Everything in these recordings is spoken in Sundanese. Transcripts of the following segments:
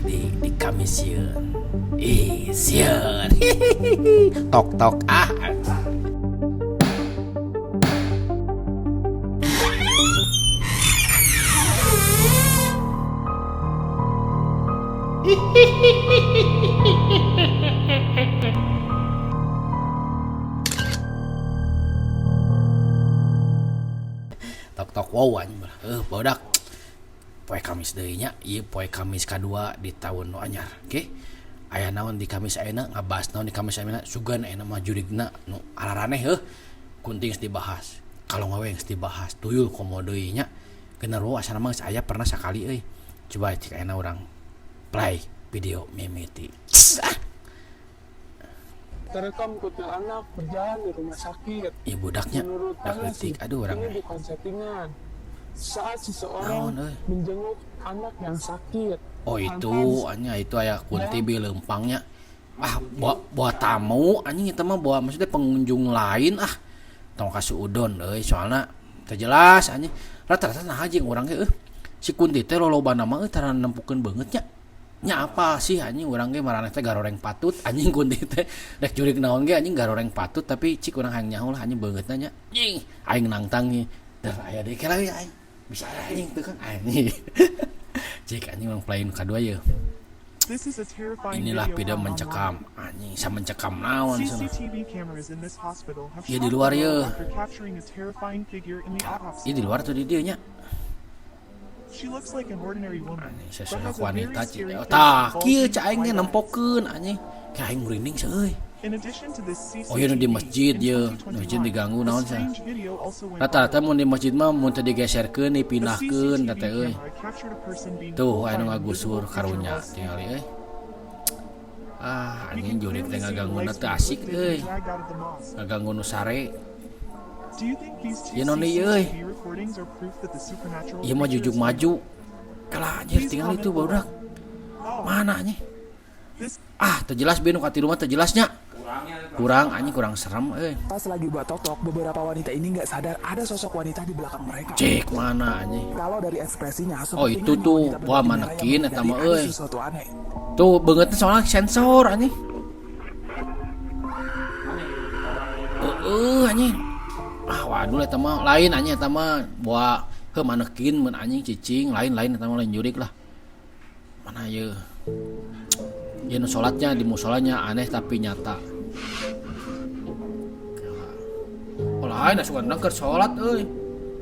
di Kamis sieun. Ih, sieun. Tok tok ah. Tok tok wow anjing barudak. Poe Kamis deui nya, ieu poe Kamis kadua di taun nu anyar. Oke. Aya naon di Kamis ayeuna, ngabahas naon di Kamis ayeuna, sugan ayeuna mah jurigna nu araraneh heuh. Kunti geus dibahas, kalong we geus dibahas, tuyul komo deui nya. Genderuwo asana mah geus aya pernah sakali euy. Coba cik ayeuna urang play video mimiti. Terekam kuntilanak berjalan di rumah sakit. Ieu budaknya, Menurut budak Ana sih, leutik aduh urang ini bukan settingan. Saat seseorang naon euy. menjenguk anak yang sakit, Oh itu tanpa anjing itu aya kunti bi leumpangnya. Ah bawa tamu anjing itu mah bawa maksudnya pengunjung lain ah. Tong ka suudon euy soalna teu jelas anjing. Rata-rata nah jeung urang ge euy. Si kunti teh lolobana mah euy tara nempukeun beungeut nya. Nya apa sih anjing urang ge maraneh teh garoreng patut anjing kunti teh rek jurig naon ge anjing garoreng patut tapi cik urang hayang nyaho lah anjing beungeutna nya. Anjing aing nangtang ieu. Teu aya deui kela we aing. Bisa anjing teu kan anjing. Cik anjing urang play nu kadua yeuh. This is a terrifying Inilah video video found mencekam online. anjing sa mencekam naon cenah. CCTV cameras in this hospital have Ieu di shocked luar the yeuh. world after capturing a terrifying figure in the autopsy. Ieu di luar tuh di dieu nya. She looks like an ordinary woman, Anjing but sesosok has a very wanita cik. scary Oh, face tah and kieu bulging cak aing ge white eyes. nempokeun anjing. Kayak aing merinding seuy. In addition to this Oh ieu nu di CCTV, masjid in ieu, nu masjid 2021, diganggu a naon cenah. strange video also went Rata-rata viral. mun di masjid mah mun teu digeserkeun A dipindahkeun CCTV teh euy. camera captured a person being Tuh pulled aya by nu an ngagusur invisible creature karunya while tingali sleeping. euy. Ah We anjing can jurig teh clearly see the ngagangguna legs teu being asik lifted euy. and dragged out of the mosque. Ngaganggu nu sare. Do you think these two Ieu naon deui euy? CCTV recordings are proof that the supernatural Ieu mah creature jujuk is real? maju. Kalah anjir Please tingali comment tuh below. barudak. Oh, Mana anjing? this Ah, teu jelas bi nu katilu mah teu jelasnya. Kurang anjing kurang serem euy. Pas lagi buat totok, beberapa wanita ini nggak sadar ada sosok wanita di belakang mereka. Cek mana anjing? Kalau dari ekspresinya, Oh sepertinya itu ini tuh, wanita wah berbaju merah yang manekin eta menghindari mah ada euy. sesuatu aneh. Tuh beungeutna soalnya sensor anjing. Heeh anjing. Ah waduh eta mah lain anjing eta mah bawa heuh manekin mun anjing cicing lain-lain eta mah lain jurik lah. Mana ieu? Ieu nu salatnya di musolanya aneh tapi nyata. Oh lain asukan urang keur salat euy.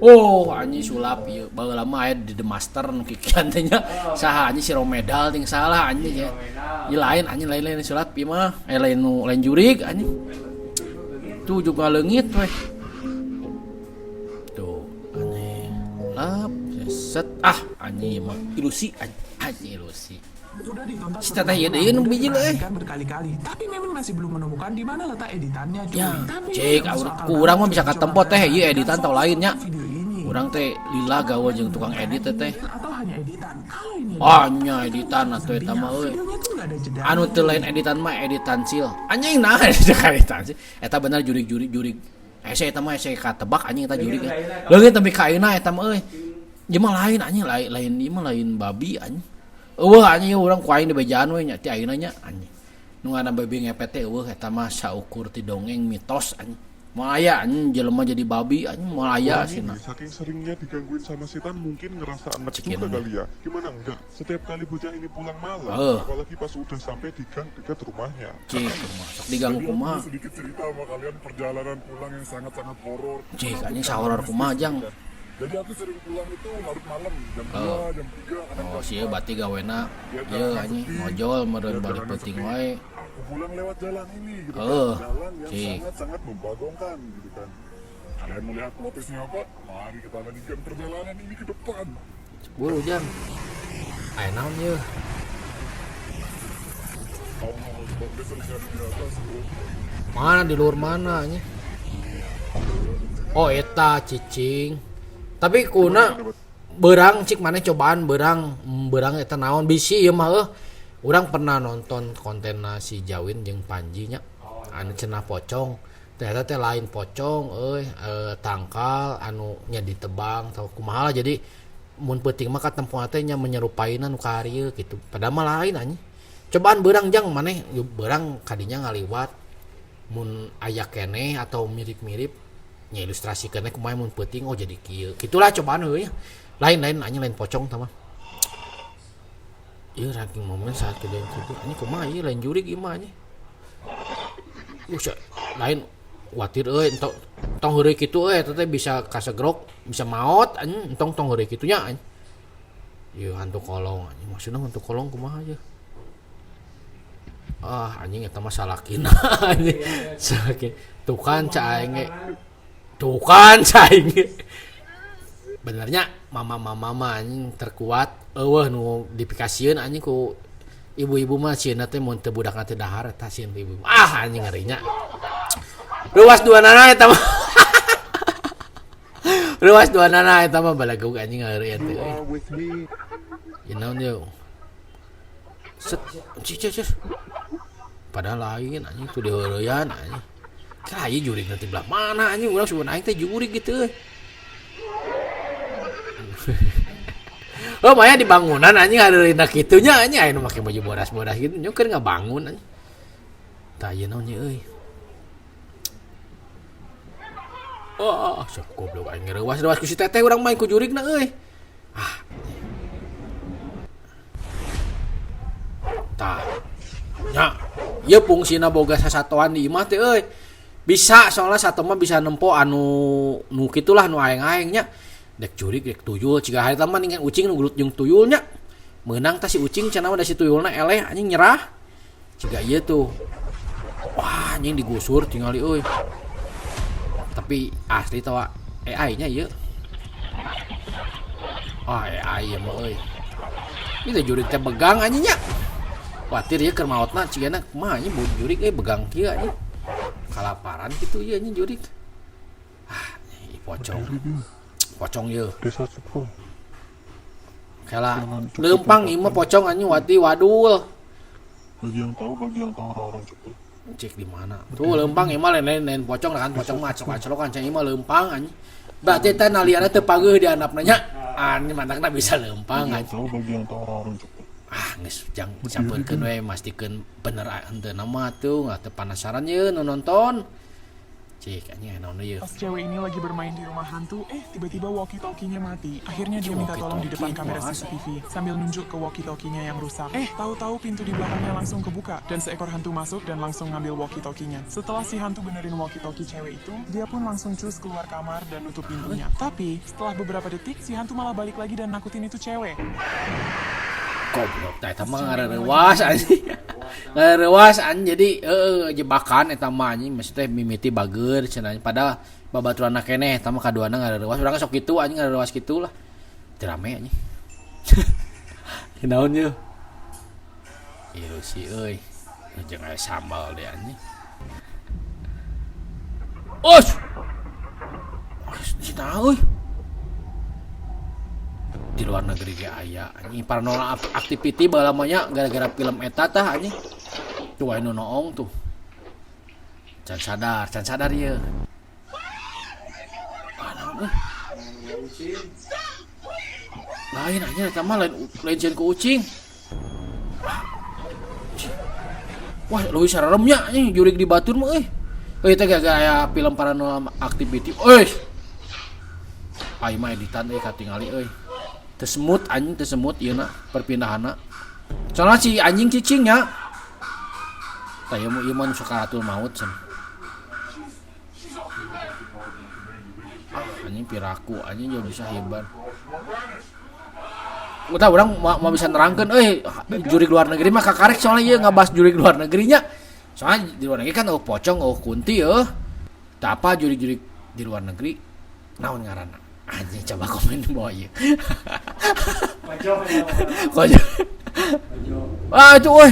Oh anjing sulap ieu baheula mah aya di The Master nu kikian teh nya. Saha anjing si Romedal ting salah anjing ya. Ieu lain anjing lain-lain sulap ieu mah. Eh lain nu lain jurig anjing. Tuh juga leungit weh. Tuh anjing. Lap set ah anjing mah ilusi anjing ilusi. Udah ditonton Si teteh ieu deui nu berulang-ulang dan bijil euy. diperhatikan berkali-kali, tapi Mimin masih belum menemukan di mana letak editannya, cuy. Ya, Tapi cek nggak masuk akal ku urang mah banget bisa coba katempo teh kalian ieu editan perhatikan tau lainnya. video ini. Urang teh lila gawe jeung tukang edit teh teh. Atau hanya editan. Kalau ini Ah editan, nya tapi kan editan nggak ada atuh eta hentinya. mah euy. Videonya tuh nggak ada jedanya. Anu teu lain editan mah editan sil. Anjing nah editan sil. Eta bener jurig-jurig jurig. Hese eta mah hese katebak anjing eta jurig. Leungit tapi ka ayeuna eta mah euy. Ieu mah lain anjing lain lain ieu mah lain babi anjing. Eueuh anjing urang ku aing dibejaan we nya ti ayeuna nya anjing. Nu ngaranna babi ngepet teh eueuh eta mah saukur ti dongeng mitos anjing. Moal aya anjing jelema jadi babi anjing moal aya Orang sina. ini saking seringnya digangguin sama setan mungkin ngerasa enek Cikin juga kali ya. Gimana enggak? Setiap kali bocah ini pulang malam, Heuh. apalagi pas udah sampai di gang dekat rumahnya. Cik kumaha sok diganggu Jadi aku kumaha. mau sedikit cerita sama kalian perjalanan pulang yang sangat-sangat horor. Cik anjing sahoror kumaha jang. Jadi aku sering pulang itu larut malam, jam 2, Heuh. jam 3, kadang Oh jam sieun 4. berarti gawena Ya ieu jalanan anjing sepi, ngojol meureun ya balik jalanan peuting sepi. wae. Aku pulang lewat jalan ini gitu kan. Heuh. Jalan yang Cik. sangat-sangat membagongkan gitu kan. Kalian mau lihat plot twistnya apa? Mari kita lanjutkan perjalanan ini ke depan. Buru jang. Aya naon ieu? Allah Akbar, dia terjadi di atas bro. Mana di luar mana anjing? Oh eta cicing. Tapi Gimana kuna gimana, Bat? berang cik mana cobaan berang berang eta naon bisi ieu mah eueuh. Urang pernah nonton kontenna si Jawin jeung Panji nya. Anu cenah pocong. Ternyata teh lain pocong euy, tangkal anu nya ditebang atau kumaha lah jadi Mun peuting mah katempoan teh nya menyerupaina nu karieu gitu. Padahal mah lain anjing. Cobaan beurang jang maneh beurang kadinya ngaliwat mun aya keneh atau mirip-mirip nya ilustrasikeun kumaha mun peuting oh jadi kieu. Kitulah cobaan heueuh. Lain-lain anjing lain pocong tah mah. Ieu ranking momen saat kejadian itu anjing kumaha ieu lain jurig ieu mah anjing. Lain watir euy entong tong heureuy kitu euy eta teh bisa kasegrok bisa maot anjing entong tong heureuy kitu nya anjing. Ieu hantu kolong anjing maksudna hantu kolong kumaha ieu. Ah anjing eta mah salakina anjing. Salaki tuh kan ca aing ge. Tuh kan ca aing ge. Benernya mama-mama mah anjing terkuat eueuh nu dipikasieun anjing ku ibu-ibu mah sieunna teh mun teu budakna teh dahar eta sieun ibu. Ah anjing ngerinya. Ruas dua nana eta mah. Ruas dua nana eta mah balagug anjing ngeureun teh euy. Ieu naon ieu? Set cicih cicih. Padahal lain anjing tuh diheureyan anjing. Kira ieu jurig nanti belah mana anjing urang sugan aing teh jurig gitu euy. Oh maya di bangunan anjing hareurina kitu nya anjing aya nu make baju bodas-bodas gitu nyukeun keur ngabangun anjing. Tah ieu naon ieu euy. Oh, sok goblok aing reuwas-reuwas ku si teteh urang main ku jurigna euy. Ah. Tah. Nya, ieu fungsina boga sasatoan di imah teh euy. Bisa soalnya sato mah bisa nempo anu nu kitulah nu aeng-aeng nya. Dek jurig dek tuyul ciga harita mah ningan ucing nu gelut jeung tuyul nya. Meunang tah si ucing cenah mah da si tuyulna eleh anjing nyerah. Ciga ieu tuh. Wah, anjing digusur tingali euy. Tapi asli tawa AI nya ieu. Ah, AI ieu mah euy. Ieu teh jurig teh begang anjing nya. Watir ieu keur maotna cigana kumaha anjing jurig euy begang kieu anjing. Kalaparan kitu ieu anjing jurig. Ah, ieu pocong. Pocong ieu. Desa Cepul. Kela leumpang ieu mah pocong anjing wati wadul. Bagi yang tahu orang-orang Cepul. Cek di mana? Tuh leumpang ieu mah lain-lain pocong kan pocong mah acok-acolokan cek ieu mah leumpang anjing. Berarti teh naliana teu pageuh di handapna nya. Anjing mantakna bisa leumpang anjing. Bagi yang tahu orang-orang Cepul. Ah geus jang sampeurkeun we mastikeun bener henteu mah tuh teu penasaran ye nu nonton. Cik anjing naon ieu. Pas cewek ini lagi bermain di rumah hantu, tiba-tiba walkie-talkie-nya mati. Akhirnya dia minta tolong di depan kamera CCTV sambil nunjuk ke walkie-talkie-nya yang rusak. Tahu-tahu pintu di belakangnya langsung kebuka dan seekor hantu masuk dan langsung ngambil walkie-talkie-nya. Setelah si hantu benerin walkie-talkie cewek itu, dia pun langsung cus keluar kamar dan nutup pintunya. Tapi setelah beberapa detik, si hantu malah balik lagi dan nakutin itu cewek. Goblok tah eta mah ngareuwas anjing. Ngareuwas anjing jadi jebakan eta mah anjing maksudnya mimiti bager cenah padahal babaturanna keneh eta mah kaduana ngareuwas urang sok kitu anjing ngareuwas kitu lah. Teu rame anjing. Naon yeuh? Ilusi euy. Jeung aya sambal deui anjing. Os. Os cenah euy. Di luar negeri ge aya anjing paranormal activity baheula mah nya gara-gara film eta tah anjing. Tuh aya nu noong tuh. Can sadar ieu. Ah naon euy. Lain anjing eta mah lain sieun ku ucing. Wah, leuwih sarerem nya anjing jurig di batur mah euy. Euy teh gara-gara aya film paranormal activity. Euy. Aing mah editan euy katingali euy. Tesemut anjing tesemut ieu na perpindahanna. Soalna si anjing cicing nya. Tah ieu mah nu sakaratul maut cenah. Ah, anjing piraku anjing jauh bisa hibar. Udah urang mau bisa nerangkeun euy jurig luar negeri mah kakarek soalnya ieu ngabahas jurig luar negerinya. Soalnya di luar negeri kan eueuh pocong eueuh kunti eueuh. Tah apa jurig-jurig di luar negeri naon ngaranna? Anjing coba komen di bawah ieu. Kocok. Ah itu euy.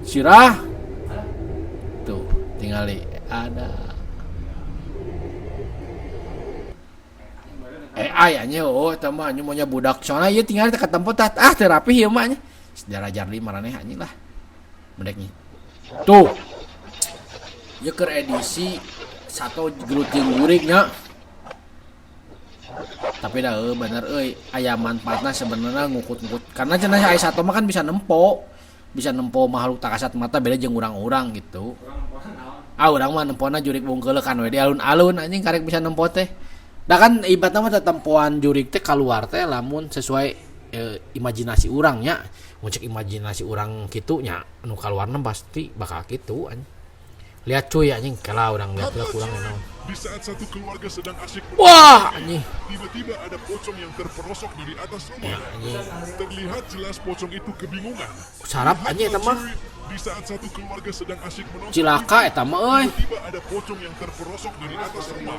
Sirah. Tuh, tingali ada. AI anjing oh eta mah anjing maunya budak soalnya ieu tingali teh katempo tah ah teu rapih ieu mah anjing. Sejarah Jarli maraneh anjing lah. Mendek nih. Tuh. Ieu keur edisi sato gelut jeung gurig nya. Tapi dah bener euy, aya manfaatna sebenarnya ngukut-ngukut. Karena cenah aya sato mah kan bisa nempo makhluk tak kasat mata, beda jeung urang-urang gitu. Ah, urang mah nempona jurik bungkeuleuh kan we di alun-alun anjing, karek bisa nempo teh. Da kan ibaratna mah tempoan jurik teh keluar teh lamun sesuai imajinasi urang nya. Mun cek imajinasi urang kitu nya, nu kaluarna pasti bakal kitu anjing. Lihat cuy anjing, kala urang lihat lah kurang naon. Di saat satu keluarga sedang asyik Wah, anjing. tiba-tiba ada pocong yang terperosok dari atas rumah. Ya, anjing. Terlihat jelas pocong itu kebingungan. Sarap anjing eta mah. Cuy, di saat satu keluarga sedang asyik menonton Cilaka eta mah euy. tiba-tiba ada pocong yang terperosok dari atas rumah.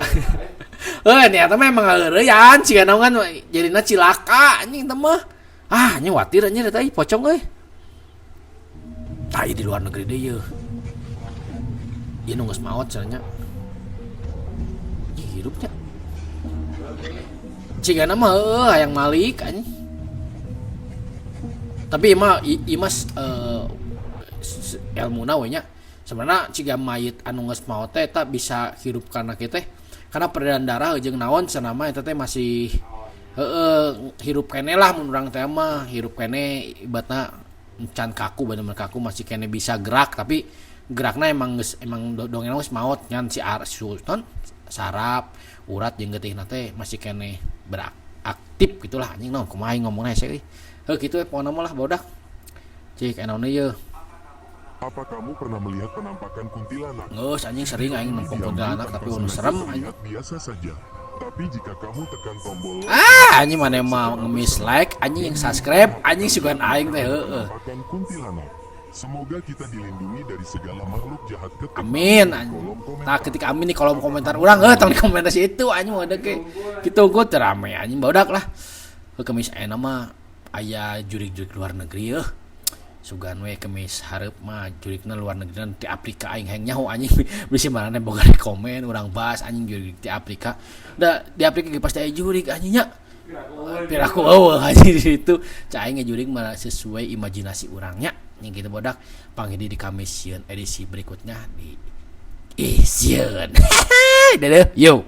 Eh, ini eta mah emang ngeureyan siga naon kan jadina cilaka anjing eta mah. Ah, anjing watir anjing eta ih pocong euy. Tah ieu di luar negeri deui yeuh. Ieu nu geus maot cenah nya. Ih, hirupnya. Cigana mah heueuh hayang malik anjing. Tapi ieu mah ieu mah elmuna we nya. Sebenarnya ciga mayit anu geus maot teh eta bisa hirup karena kieu teh, karena peredaran darah jeung naon cenah mah eta teh masih heueuh hirup keneh lah. Mun urang teh mah hirup keneh, ibaratna can kaku, bener-bener kaku, masih keneh bisa gerak, tapi gerakna emang geus emang dongeng geus maot ngan si ar su non saraf urat jeung getihna teh masih keneh beraktif gitulah anjing. Naon kumaha aing ngomongna hese euy. Heuh, kitu we pokona mah lah barudak. Cik naon deui yeuh? Apa kamu pernah melihat penampakan kuntilanak? Geus anjing, sering aing nempong Diam-diam kuntilanak, tanpa tapi anu sengaja serem anjing. terlihat biasa saja. Tapi jika kamu tekan tombol Ah, anjing, mana mah ngemis like anjing, yang subscribe anjing, sugan aing teh heueuh. Penampakan kuntilanak. Semoga kita dilindungi dari segala makhluk jahat. Ketik Amin di anjing. kolom komentar. Nah, ketik amin di kolom komentar urang heuh, tong di komentar situ anjing, mau ada ke kitu gua teu rame anjing barudak lah. Heuh, kemis ayeuna mah aya jurig-jurig luar negeri yeuh. Sugan we kemis hareup mah jurigna luar negeri di Afrika, aing hayang nyaho anjing, bisi maraneh boga komen urang bahas anjing jurig di Afrika. Da di Afrika ge pasti aya jurig anjing nya. Piraku eueuh anjing di situ. Cak aing ge jurig mah sesuai imajinasi urangnya. Yang gitu bodak panggil di Kamis sieun edisi berikutnya di ih sieun. Dadah, yo.